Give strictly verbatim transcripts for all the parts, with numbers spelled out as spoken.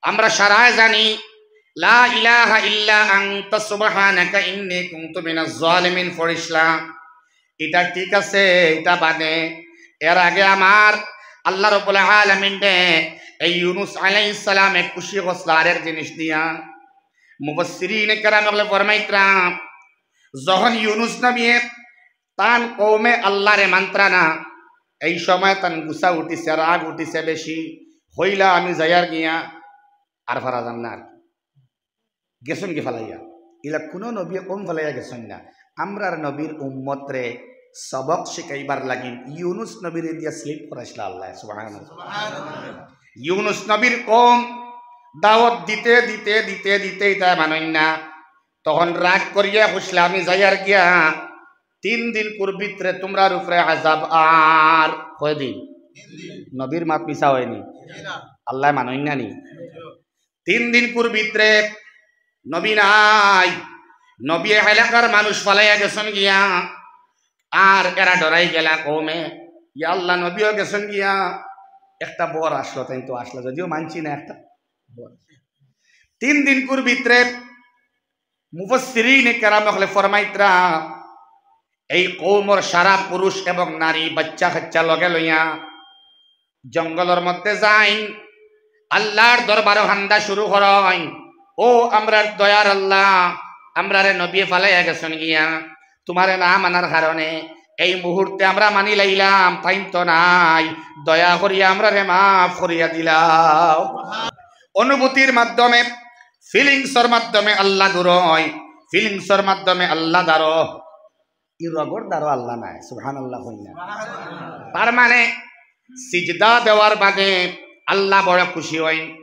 আমরা সারায় জানি, "লা ইলাহা ইল্লা আনতা সুবহানাকা ইন্নী কুনতু মিনাজ জালিমিন" পড়ছিলা। ইটা ঠিক আছে, ইটা বাদে। এর আগে আমার আল্লাহ রাব্বুল আলামিনে এই ইউনুস আলাইহিস সালামে খুশি করছলা আরেক জিনিস দিয়া। মুফাসসিরিনে কেরাম অকলে ফরমাইতরা, যখন ইউনুস নবীয়ে তান কওমে আল্লাহরে মানতরা না, এই সময় তান গুসা উঠিছে, রাগ উঠিছে বেশি। কইলা, "আমি যাইয়ার গিয়া।" আর পারা যার না আর। গেছইন গি ফালাইয়া? ইলা কুনু নবীয়ে কওম ফালাইয়া গেছইন না। আমরার নবীর উম্মতরে সবক শিখাইবার লাগিন ইউনুস নবীরে দিয়া slip করাইছলা আল্লাহ। সুবহানাল্লাহ। ইউনুস নবীর কওম দাওয়াত দিতে দিতে দিতে দিতে ইতা মানইন না। তখন রাগ করিয়া কইছলা, "আমি যাইয়ার গিয়া।" তিন দিনকুর ভিতরে তুমরার উপরে আযাব আর। কয়দিন? নবীর মাত মিছা অয়নি? আল্লায় মানইন না নি? তিন দিনকুর ভিতরে নবী নাই, নবীয়ে এলাকার মানুষ ফালাইয়া গেছইন গিয়া। আর এরা ডরাই গেলা কওমে, "ইয়া আল্লাহ, নবীও গেছইন গিয়া, একটা বর আছলো, তাইন তো আছলা, যদিও মানছি না, একটা বর।" তিন দিনকুর ভিতরে মুফাসসিরিনে কেরাম অকলে ফরমাইতরা, এই কওমর সারা পুরুষ এবং নারী, বাইচ্চা-কাইচ্চা লগে লইয়া জঙ্গলর মধ্যে যাইন, আল্লাহর দরবারো কান্দা শুরু করইন, "ও আমরার দয়ার আল্লাহ, আমরারে নবীয়ে ফালাইয়া গেছইন গিয়া, তুমারে না মানার কারণে এই মুহূর্তে আমরা মানি লাইলাম, তাইন তো নাই, দয়া করিয়া আমরারে মাফ করিয়া দিলাও।" অনুভূতির মাধ্যমে, feelings-র মাধ্যমে আল্লাহ দূর অয়, feelings-র মাধ্যমে আল্লাহ দারো, ই রগর দারো আল্লাহ নাই। সুবহানাল্লাহ কইন না? তার মানে সিজদা দেওয়ার বাদে আল্লাহ বড় খুশি অইন।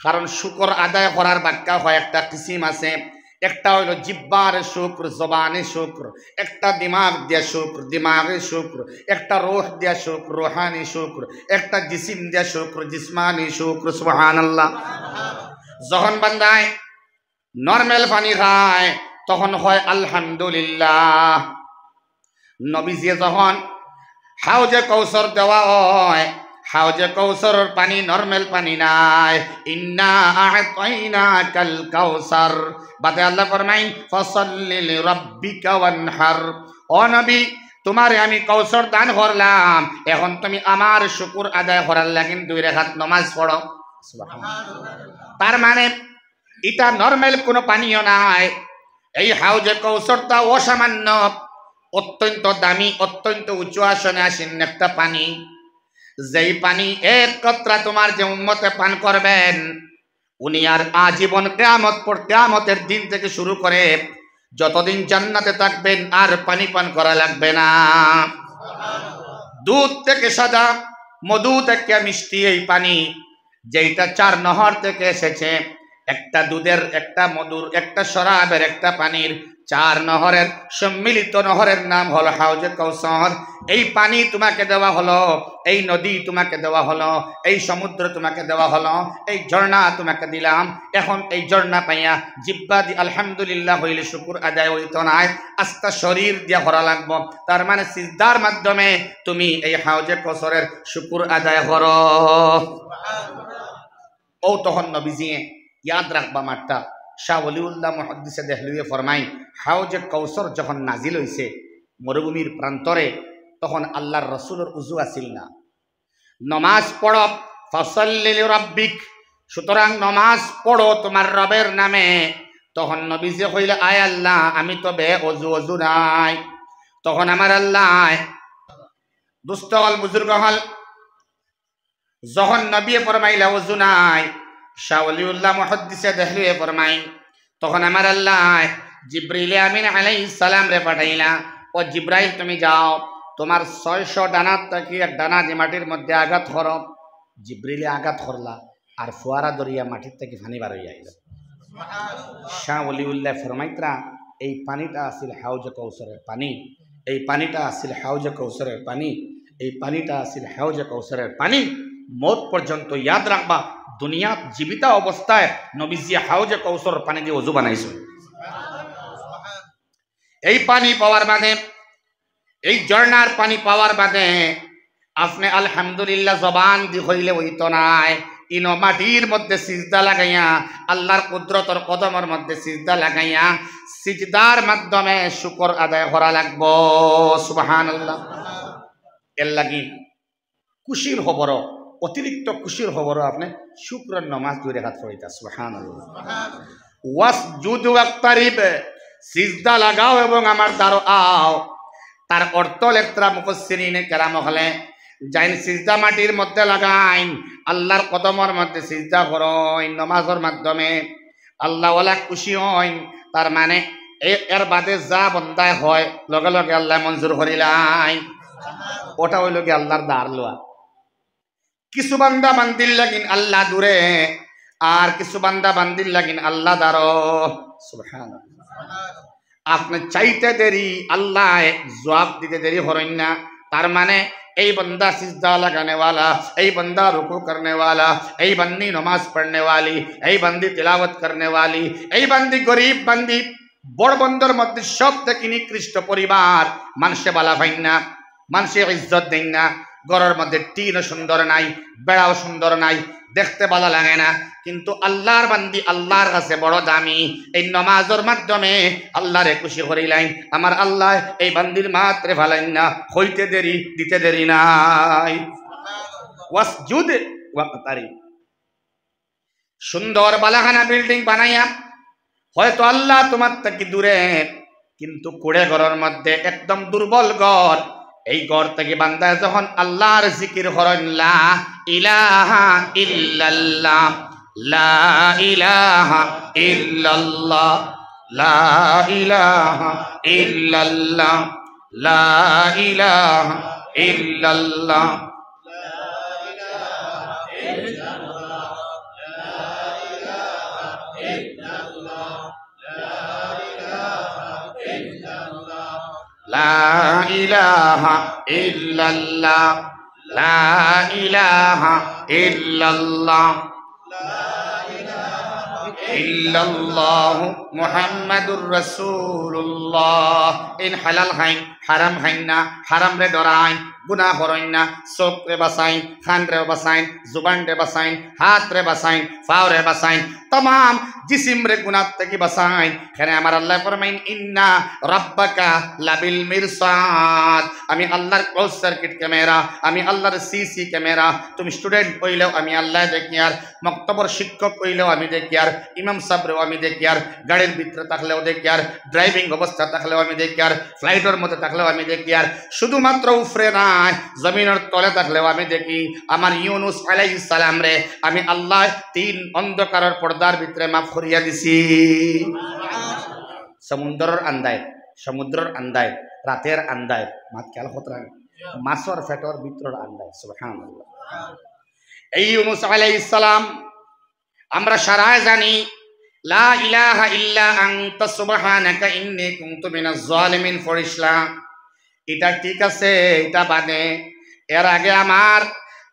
কারণ শুকর আদায় করার বাক্কা কয়েকটা কিসিম আছে। একটা অইলো জিব্বার শুকর, জবানে শুকর, একটা দিমাগ দিয়া শুকর, দিমাগে শুকর, একটা রূহ দিয়া শুকর, রূহানি শুকর, একটা জিসিম দিয়া শুকর, জিসমানি শুকর। সুবহানাল্লাহ। যখন বান্দায় normal পানি খায়, তখন কয় আলহামদুলিল্লাহ। নবীজিয়ে যখন হাউজে কৌসর দেওয়া অয়, হাউজে কৌসরর পানি normal পানি নায়। "ইন্না আ'তাইনাকাল কাউসার।" বাদে আল্লাহ ফরমাইন, "ফাসাল্লি লিরাব্বিকা ওয়ানহার।" ও নবী, তুমারে আমি কৌসর দান করলাম, এখন তুমি আমার শুকুর আদায় করার লাগিন দুই রেকাত নমাজ পড়ো। সুবহানাল্লাহ। তার মানে ইটা normal কুনু পানিও নায়। এই হাউজে কৌসরটা অসামান্য, অত্যন্ত দামি, অত্যন্ত উঁচু আসনে আসীন একটা পানি। যেই পানি এক কতরা তুমার যে উম্মতে পান করবেন, উনি আর আজীবন কিয়ামত পর-, কিয়ামতের দিন থেকে শুরু করে যতদিন জান্নাতে থাকবেন আর পানি পান করা লাগবে না। দুধ থেকে সাদা, মধু থেকে মিষ্টি এই পানি, যেইটা চার নহর থেকে এসেছে, একটা দুধের, একটা মধুর, একটা শরাবের, একটা পানির, চার নহরের সম্মিলিত নহরের নাম হলো হাউজে কৌসর। এই পানি তোমাকে দেওয়া হলো, এই নদী তোমাকে দেওয়া হলো, এই সমুদ্র তোমাকে দেওয়া হলো, এই ঝর্ণা তোমাকে দিলাম। এখন এই ঝর্ণা পাইয়া জিব্বা দি আলহামদুলিল্লাহ কইলে শুকুর আদায় অইতো নায়, আস্তা শরীর দিয়া করা লাগবো। তার মানে সিজদার মাধ্যমে তুমি এই হাউজে কৌসরের শুকুর আদায় করো। ও তখন নবীজিয়ে ইয়াদ রাখবা মাতটা, শাহ ওলিউল্লাহ মুহাদ্দিসে দেহলুয়ে ফরমাইন, হাউজে কৌসর যখন নাজিল অইছে মরুভূমির প্রান্তরে, তখন আল্লাহর রসুলর উজু আছিল না। নমাজ পড়ো, ফাসাল্লি লিরাব্বিক, সুতরাং নমাজ পড়ো তোমার রবের নামে। তখন নবীজিয়ে কইলা, "আয় আল্লাহ, আমি তো বে অজু, অজু নাই।" তখন আমার আল্লাহ, দুস্ত অকল, বুজুর্গ অকল, যখন নবীয়ে ফরমাইলা অজু নাই, শাহ ওলিউল্লাহ মুহাদ্দিসে দেহলুয়ে ফরমাইন, তখন আমার আল্লাহ জিব্রাইলে আমিন আলাইহিস সালামরে পাঠাইলা, "ও জিব্রাইল, তুমি যাও, তোমার ছয়শো ডানার থাকি এক ডানা দি মাটির মধ্যে আঘাত করো।" জিব্রাইলে আঘাত করলা, আর ফোয়ারা দরিয়া মাটির থাকি পানি বার অইয়া আইলো। শাহ ওলিউল্লাহ ফরমাইতরা, এই পানিটা আছিল হাউজে কৌসরের পানি, এই পানিটা আছিল হাউজে কৌসরের পানি, এই পানিটা আছিল হাউজে কৌসরের পানি। মউত পর্যন্ত ইয়াদ রাখবা, দুনিয়াত জীবিতা অবস্থায় নবীজিয়ে হাউজে কৌসরর পানি দি অজু বানাইছইন। এই পানি পাওয়ার বাদে, এই ঝর্ণার পানি পাওয়ার বাদে আপনে আলহামদুলিল্লাহ জবান দি কইলে অইতো নায়, ইনো মাটির মধ্যে সিজদা লাগাইয়া, আল্লাহর কুদরতর কদমর মধ্যে সিজদা লাগাইয়া, সিজদার মাধ্যমে শুকর আদায় করা লাগবো। সুবহানাল্লাহ। এর লাগি খুশির খবরও, অতিরিক্ত খুশির খবরও আপনি শুকরর নমাজ দুই রাকাত পড়িতা। সুবহানাল্লাহ। ওয়াসজুদ ওয়াক্তারিব, সিজদা লাগাও এবং আমার দ্বারো আও। তার অর্থ লেখরা মুফাসসিরিনে কেরাম অকলে, যাইন সিজদা মাটির মধ্যে লাগাইন, আল্লাহর কদমর মধ্যে সিজদা করইন নমাজর মাধ্যমে, আল্লাহ ওয়ালা খুশি হইন। তার মানে এ-, এর বাদে যা বন্দায় হয়, লগে লগে আল্লাহ মঞ্জুর করিলাইন। ওটা হইল কি আল্লাহর দ্বার লওয়া। কিছু বান্দা বান্দির লাগিন আল্লাহ দূরে, আর কিছু বান্দা বান্দির লাগিন আল্লাহ দ্বারো। সুবহানাল্লাহ। আপনি চাইতে দেরি, আল্লাহ জবাব দিতে দেরি করইন না। তার মানে এই বান্দা সিজদা লাগানেওয়ালা, এই বান্দা রুকু করনেওয়ালা, এই বান্দি নমাজ পড়নেওয়ালি, এই বান্দি তিলাওয়াত করনেওয়ালি, এই বান্দি গরিব বান্দি, বড় বন্দর মধ্যে সব থেকে নিকৃষ্ট পরিবার, মানষে বালা পাইন না, মানষে ইজ্জত দেইন না, ঘরর মধ্যে টিনও সুন্দর নাই, বেড়াও সুন্দর নাই, দেখতে বালা লাগে না, কিন্তু আল্লাহর বান্দি আল্লাহর কাছে বড় দামি। এই নমাজর মাধ্যমে আল্লাহরে খুশি করিলাইন। আমার আল্লাহ এই বান্দির মাতরে ফালাইন না, হইতে দেরি, দিতে দেরি নাই। ওয়াসজুদ ওয়াক্তারিব। সুন্দর বালাখানা বিল্ডিং বানাইয়া, হয়তো আল্লাহ তোমার থাকি দূরে, কিন্তু কুড়ে ঘরর মধ্যে একদম দুর্বল ঘর, এই ঘর থাকি বান্দায় যখন আল্লাহর জিকির করইন, লা ইলাহা ইল্লাল্লাহ, লা ইলাহা ইল্লাল্লাহ, লা ইলাহা ইল্লাল্লাহ, লা ইলাহা ইল্লাল্লাহ। لا إله إلا الله، لا إله إلا الله، إلا الله محمد رسول الله। ইন হালাল খাইন, হারাম খাইন না, হারামরে ডরাইন, গুনা করইন না, চোখরে বাচাইন, কানরে বাচাইন, জুবানরে বাচাইন, হাতরে বাচাইন, পাওরে বাচাইন, তামাম জিসিমরে গুনার থাকি বাচাইন। কেনে আমার আল্লায় ফরমাইন, "ইন্না রাব্বাকা লাবিল মিরসাদ।" আমি আল্লাহর close circuit camera, আমি আল্লাহর CC camera। তুমি student অইলেও আমি আল্লায় দেখিয়ার, মক্তবর শিক্ষক অইলেও আমি দেখিয়ার, ইমাম সাবরেও আমি দেখিয়ার, গাড়ির ভিতরে থাকলেও দেখিয়ার, driving অবস্থা থাকলেও আমি দেখিয়ার, flight-র মধ্যে থাকলেও আমি দেখিয়ার, শুধুমাত্র উপরে নায়, জমিনর তলে থাকলেও আমি দেখি। আমার ইউনুস আলাইহিস সালামরে আমি আল্লায় তিন অন্ধকারর পর্দার ভিতরে মাফ করিয়া দিছি। সমুদ্রর আন্দায়, সমুদ্রর আন্দায়, রাতের আন্দায়, মাত খেয়াল করতরা, মাছর পেটর ভিতরর আন্দায়। সুবহানাল্লাহ। এই ইউনুস আলাইহিস সালাম আমরা সারায় জানি, "লা ইলাহা ইল্লা আনতা সুবহানাকা ইন্নী কুনতু মিনাজ জালিমিন" পড়ছিলা। ইটা ঠিক আছে, ইটা বাদে। এর আগে আমার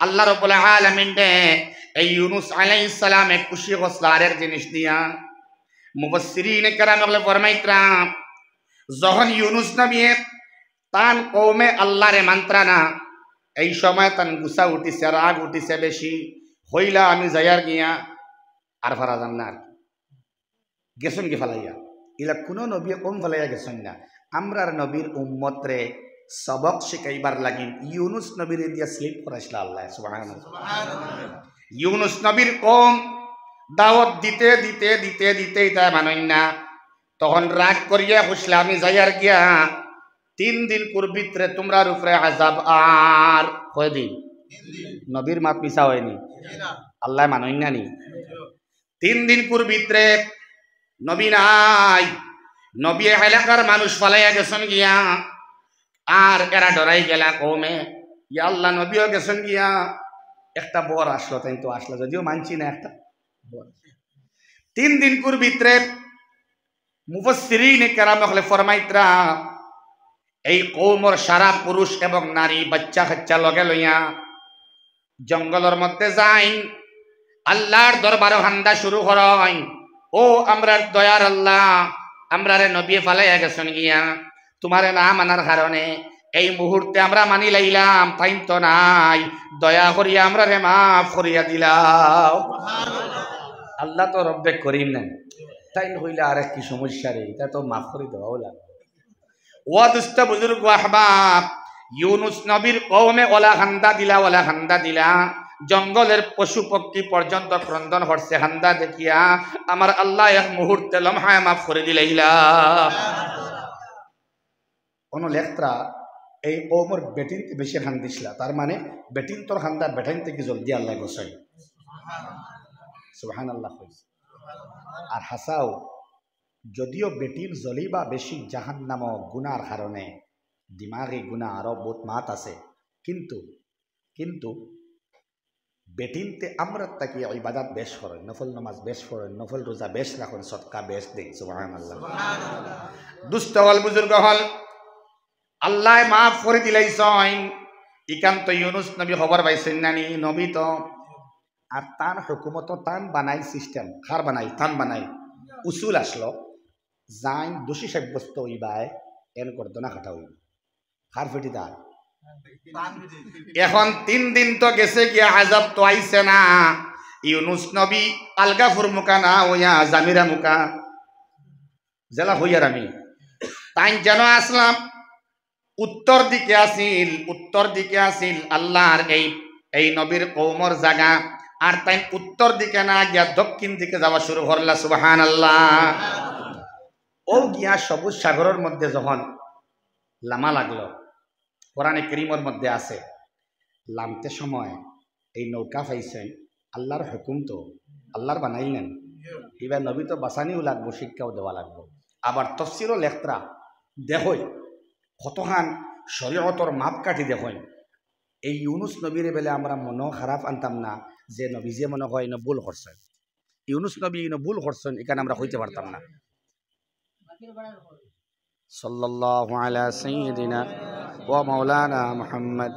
আল্লাহ রাব্বুল আলামিনে এই ইউনুস আলাইহিস সালামে খুশি করছলা আরেক জিনিস দিয়া। মুফাসসিরিনে কেরাম অকলে ফরমাইতরা, যখন ইউনুস নবীয়ে তান কওমে আল্লাহরে মানতরা না, এই সময় তান গুসা উঠিছে, রাগ উঠিছে বেশি। কইলা, "আমি যাইয়ার গিয়া, আর পারা যার না আর।" গেছইন গি ফালাইয়া। ইলা কুনু নবীয়ে কওম ফালাইয়া গেছইন না। আমরার নবীর উম্মতরে সবক শিখাইবার লাগিন ইউনুস নবীরে দিয়া slip করাইছলা আল্লায়। সুবহানাল্লাহ। ইউনুস নবীর কওম দাওয়াত দিতে, দিতে, দিতে, দিতে ইতা মানইন না। তখন রাগ করিয়া কইছলা, "আমি যাইয়ার গিয়া, তিন দিনকুর ভিতরে তুমরার উপরে আযাব।" আর কয়দিন? নবীর মাত মিছা অয়নি? আল্লায় মানইন না নি? তিন দিনকুর ভিতরে নবী নাই, নবীয়ে এলাকার মানুষ ফালাইয়া গেছইন গিয়া, আর এরা ডরাই গেলা কওমে, "ইয়া আল্লাহ, নবীও গেছইন গিয়া, একটা বর আছলো, তাইন তো আছলা, যদিও মানছি না একটা বর।" তিন দিনকুর ভিতরে মুফাসসিরিনে কেরাম অকলে ফরমাইতরা, এই কওমর সারা পুরুষ এবং নারী, বাইচ্চা-কাইচ্চা লগে লইয়া জঙ্গলর মধ্যে যাইন, আল্লাহর দরবারো কান্দা শুরু করইন, "ও আমরার দয়ার আল্লাহ, আমরারে নবীয়ে ফালাইয়া গেছইন গিয়া, তুমারে না মানার কারণে এই মুহূর্তে আমরা মানি লাইলাম, তাইন তো নাই, দয়া করিয়া আমরারে মাফ করিয়া দিলাও। আল্লাহ তো রব্বে করিম নাই, তাইন কইলে আরেক কি সমস্যা রে, ইতা তো মাফ করি দেওয়াও লাগবে। ও দুস্ত বুজুর্গ আহবাব, ইউনুস নবীর কওমে অলা কান্দা দিলা, অলা কান্দা দিলা, জঙ্গলের পশু পক্ষী পর্যন্ত ক্রন্দন করছে কান্দা দেখিয়া। আমার আল্লাহ এক মুহূর্তে লমহায় মাফ করি দিলাইলা। অনো লেখরা এই কওমর বেটিন্তে বেশি কান্দিছলা, তার মানে বেটিন্তর কান্দা বেটাইন থাকি জলদি আল্লায় গছাইন। সুবহানাল্লাহ কইছে। আর হাছাউ, যদিও বেটিন জলিবা বেশি জাহান্নামো গুনার কারণে, দিমাগি গুনা আরো বউত মাত আছে, কিন্তু, কিন্তু বেটিন্তে আমরার থাকি ইবাদত বেশ করইন, নফল নামাজ বেশ পড়ইন, নফল রোজা বেশ রাখইন, সদকা বেশ দেইন। সুবহানাল্লাহ। দুস্ত অকল, বুজুর্গ অকল, আল্লায় মাফ করি দিলাইছইন। ইখান তো ইউনুস নবী খবর পাইছইন না নি, নবী তো। আর তান হুকুমতো তান বানাইল system, কার বানাইল? তান বানাইল। উসুল আছলো, যাইন দোষী সাব্যস্ত অইবায়, এন গর্দনা কাটা অইবো। কার ফিটি তার? এখন তিন দিন তো গেছে গিয়া, আজাব তো আইছে না। ইউনুস নবী আলগা ফুরমুকা না অইয়া জামিরা মুকা, যেলা কইয়ার আমি। তাইন যেন আছলা উত্তর দিকে আছিল, উত্তর দিকে আছিল আল্লাহর এই, এই নবীর কওমর জাগা। আর তাইন উত্তর দিকে না গিয়া দক্ষিণ দিকে যাওয়া শুরু করলা। সুবহানাল্লাহ। অউ গিয়া সবুজ সাগরর মধ্যে যখন লামা লাগলো, কোরআনে করিমর মধ্যে আছে, লামতে সময় এই নৌকা পাইছইন, আল্লাহর হুকুম তো, আল্লাহর বানাইল না নি। ইবার নবী তো বাচানিও লাগবো, শিক্ষাও দেওয়া লাগবো। আবার তফসিরও লেখরা দেখইন, কতখান শরীয়তর মাপকাঠি দেখইন। এই ইউনুস নবীরে বেলে আমরা মনো খারাপ আনতাম না, যে নবী যে মনে হয় ইনো ভুল করছইন, ইউনুস নবী ইনো ভুল করছইন, ইখান আমরা কইতে পারতাম না। সাল্লাল্লাহু আলা সাইয়্যিদিনা ওয়া মাওলানা মুহাম্মদ।